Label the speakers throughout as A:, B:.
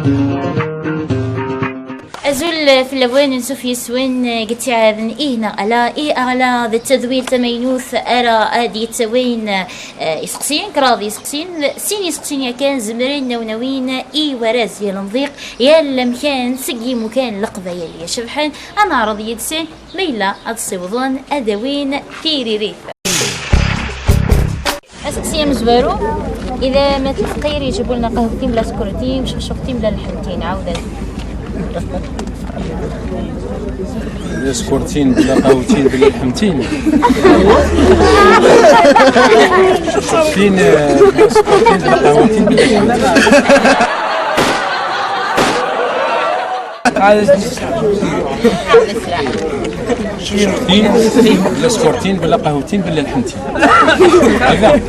A: أزول في اللوان نسوف يسوين قلت عاذن إيه ألا إيه أغلا ذا التذويل تمينوث أرى أدي تسوين يسقسين كراضي يسقسين سين يسقسين يا كان زمرين نونوين إي وراز يا المضيق يا لمكان سقي مكان لقبايا يا شبحان أنا راضي يدسين ميلا أتصيوضون أدوين تيريريف. أسقسي مزوارو إذا مات الفقير يجيبوا لنا قهوتين بلا سكرتين وشخشوختين بلا لحمتين عاودة.
B: بلا سكرتين بلا قهوتين بلا لحمتين. شخشوختين بلا سكرتين بلا قهوتين بلا لحمتين. شخشوختين بلا سكرتين بلا قهوتين بلا لحمتين. هكذا.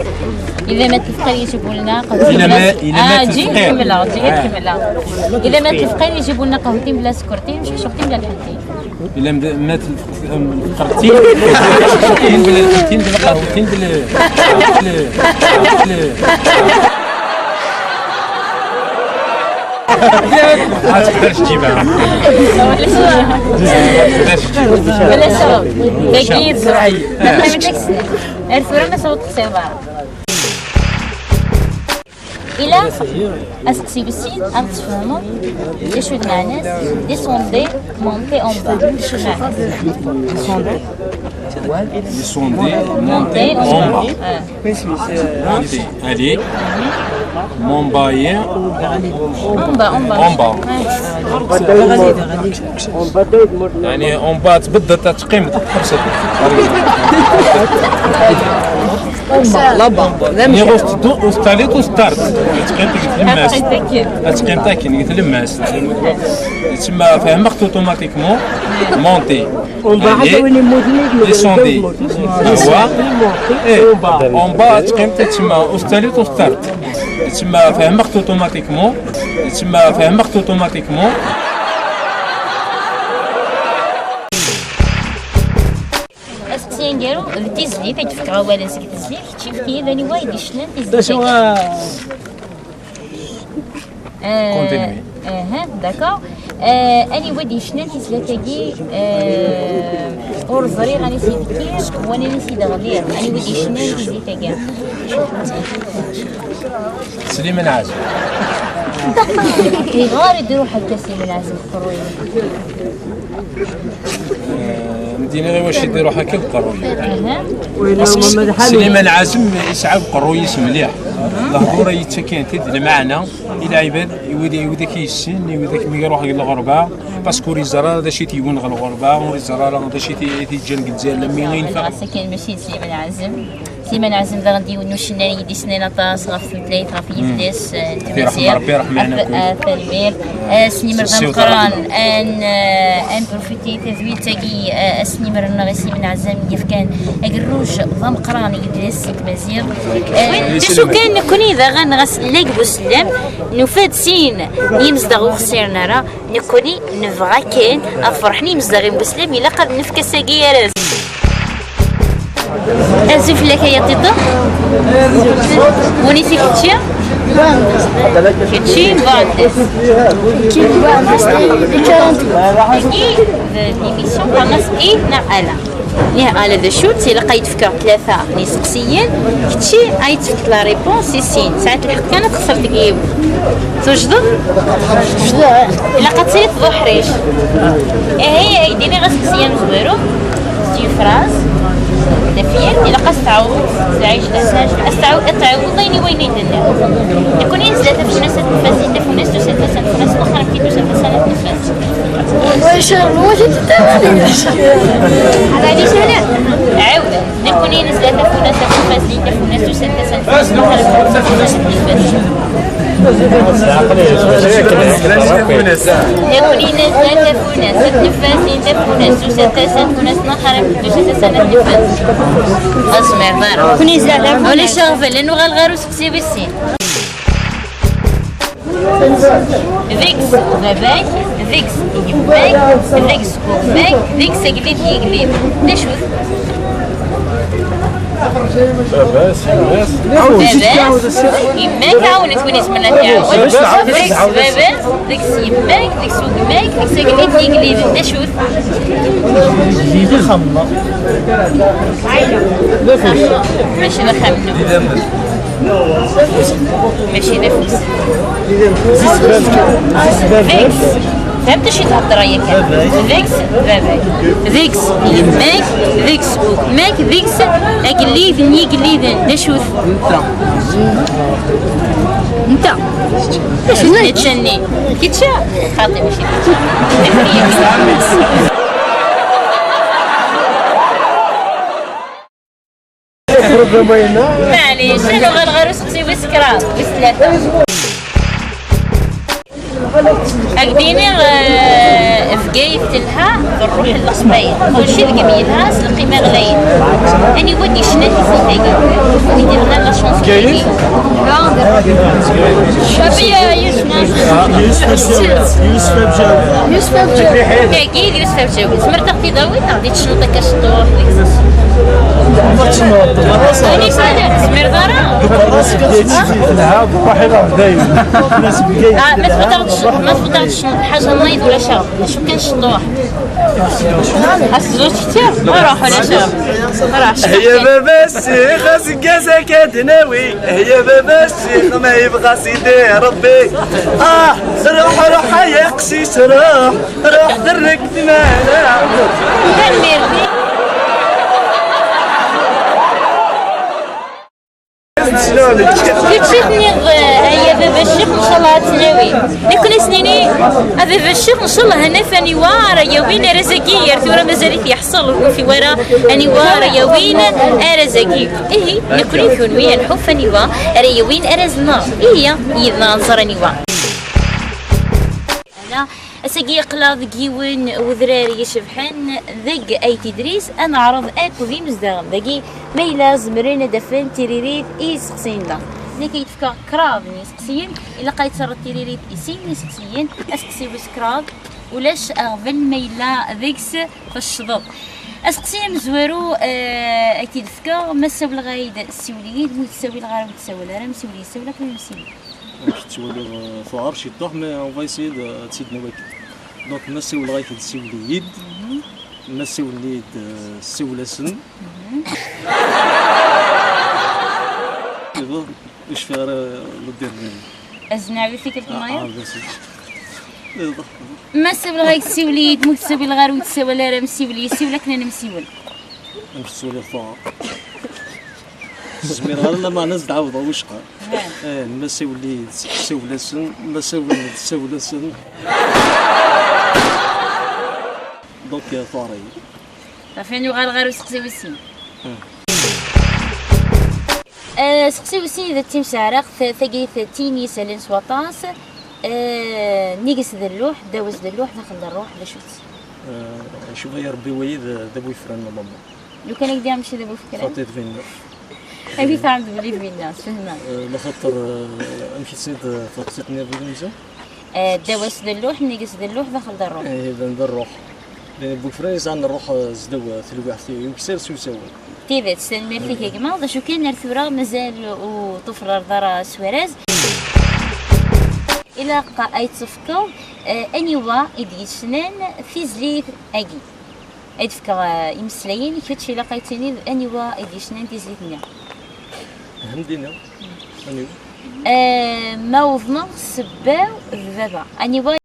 A: إذا مات الفقير يجيبوا لنا قهوتين
B: إلى مات الفقير.
A: إذا مات الفقير يجيبوا لنا قهوتين بلا سكرتين وشخشوختين بلا لحمتين.
B: إلا مات الفقرتين شخشوختين بلا لحمتين بلا قهوتين بلا ما تقدرش تجيبها. ما تقدرش تجيبها.
A: بلا سبب. تجيب. الفورة ما صوت قصيرة. إلى أسقسي بالسين أن تفهموا إيش المعنى descendez montez en bas.
B: Descendez montez en bas. Montez allez mon bayer
A: en bas en bas
B: en bas. يعني en bas تبدل تقيم تحبس. ني غوست ستاليت وستارت تقيم تلماس تقيم تاكين تلماس تسمى فهمت automatiquement monter descendez هو en bas تقيم تسمى وستاليت وستارت تسمى فهمت automatiquement تسمى فهمت automatiquement.
A: نديرو تيزلي تيتفكروا ولا سيك تيزلي كتشي في ذاني وايد شنان تيزلي
B: continuez.
A: d'accord. اني ودي شنان تيزلي تاكي ورزري غاني سيدكير وانا نسيد غدير اني ودي شنان تيزلي تاكي
B: سليمان عازم.
A: غير يديروا حتى سليمان عازم القروي.
B: مدينة غير واش يديروا هكا القروي. سليمان عازم يسعى القرويس مليح. الهضورة يتسكن تد المعنى إلى عباد يودي كيسن يودي مي يروح للغربة parce que ريزرا هذا شي تيون غير الغربة وريزرا هذا شي تيجي الجزائر لما ينفع.
A: سكن ماشي سليمان عازم. سليمان عازم ذا غادي ونو شنان يدي سنين طاس غف ثلاث غف يفلس
B: رحم ربي يرحم عنا
A: كل سنيمر غنقران ان ان بروفيتي تزويد تاكي سنيمر غير سليمان عزام كيف كان اكروج ضمقران يدلس مزيغ شو كان كوني ذا غنغس لاك بوسلام نفاد سين يمزدغ وخسير نرى نكوني نبغى كان افرحني مزدغ بوسلام الا قد نفكا ساكي راس. أزف لك يا تيتا ونيتي كتشي كتشي بعد كي l'émission قناص إي نعلا نعلا ذا شو تي لقيت فكر ثلاثة نسقسيين كتشي عيط فك la réponse سين ساعات الحق كانت خسرت كيو توجدو إلا قد سيرت ذو حريش إيه هي ديني غسقسية مزويرو c'est phrase دفير إلا قاس تعوض تعيش تعوض تعوضيني وين يدنا يكون ينزل في ناس تنفس في ناس تسافر في ناس أخرى كي تسافر سنة تنفس
C: واش واش
A: هذا ليش هنا عاود نكون ينزل في ناس تنفس في ناس تسافر في ناس أخرى فيكس غباك فيكس يباك فيكس كوباك فيكس قليب يقليب نشوف باباس يماك عاونت وين يتمنى تعاون ديكس باباس ديكس يماك ديكس وكماك ديكس قليد يقليد داشوت ماشي نخمنو ماشي نفس فيكس فهمت شي تهضر هي كان فيكس باباك فيكس يماك فيكس وكماك فيكس اقليد نيقليد داشوت انت باش تشني كيتشا خاطي ماشي معليش انا غنغير سقسي وسكرا وثلاثة أكديني فقايف تلها بالروح الأصبعين كلشي ذك يلها القيمة غلاين أني ودي شناتي في تاقي ويدير غير لا شونسون تاقي
C: شابية يوسف
D: يوسف بجاوي
C: يوسف بجاوي
A: تاقي يوسف بجاوي زمر تغطي ضوي تغدي تشنطك كشطوح أني سنة زمر دارا ما تبغى تشنط حاجة نايض ولا شرب شو كان شطوح أسزوج كتير روح ولا شرب روح
E: هي بابا الشيخ سكاسة كتناوي هي بابا الشيخ ما يبغى سيدي ربي روح روح يا قشيش روح روح درك ثمانة
A: كتشوفني هيا بابا الشيخ ان شاء الله تناوي لكن سنيني بابا الشيخ ان شاء الله هنا فاني وارا يا وين رزقي يا ثورة مازال يحصل في ورا اني وارا يا وين ارزقي ايه نكون كون نحب فاني وا يا وين ارزنا ايه يذنا نصرني وا انا اساقي قلاض كيون وذراري يشبحن ذق اي تدريس انا عرض اكو ذي مزدغم ذقي ميلا زمرين دفن تيريريت اي سقسين لكي يتفكر كراض نسقسيين الا قايت صار تيريريت يسين نسقسيين اسقسي وسكراض ولاش اغبن ميلا ذيكس في الشضب اسقسي مزوارو اكيد فكا ما ساول غايد السوليد مو تساوي الغار وتساوي لا مسولي ساوي لك مسولي
D: تولي ثوار شي طوح مي اون فا ايسيي تسيد نواك دونك ما ساول غايد السوليد ما سوليد سولاسن واش فيها لو ديرني
A: ازناوي فيك المايا ما ساول غايد السوليد مو تساوي الغار وتساوي لا مسولي ساوي لك انا مسول
D: نمشي تسولي ثوار زمير غير لما نزد عاوض واش قال ما سولي سولاسن ما سولي سولاسن دونك ثواري
A: صافي نوغال غير سقسي وسين سقسي وسين إذا تيم سعرق ثقيت تيني سالين سواطاس نيقس ذا اللوح داوز ذا اللوح داخل الروح ذا شوت
D: شوف يا ربي ويد ذا بويفران ماما
A: لو كان يقدر يمشي ذا بوفكران
D: خاطيت فين
A: أبي فهمت بلي فين الناس فهمت
D: لخاطر أمشي تسيد تقصيتني في الميزان
A: داوز ذا اللوح نيقس ذا اللوح داخل الروح
D: إيه ذا الروح لأن بوفران يسعى الروح زدو تلوح يكسر سوساوي
A: تيفيت سنمير فيك كما شو كان الثورة مازال وطفل دارا سوارز إلى قا أي تفكر أنيوا إديشنان في زليت أجي أي تفكر يمسلاين كتشي لقيتني أنيوا إديشنان في زليتنا
D: هندينا أنيوا
A: ما وضنا سباو الذبابة أنيوا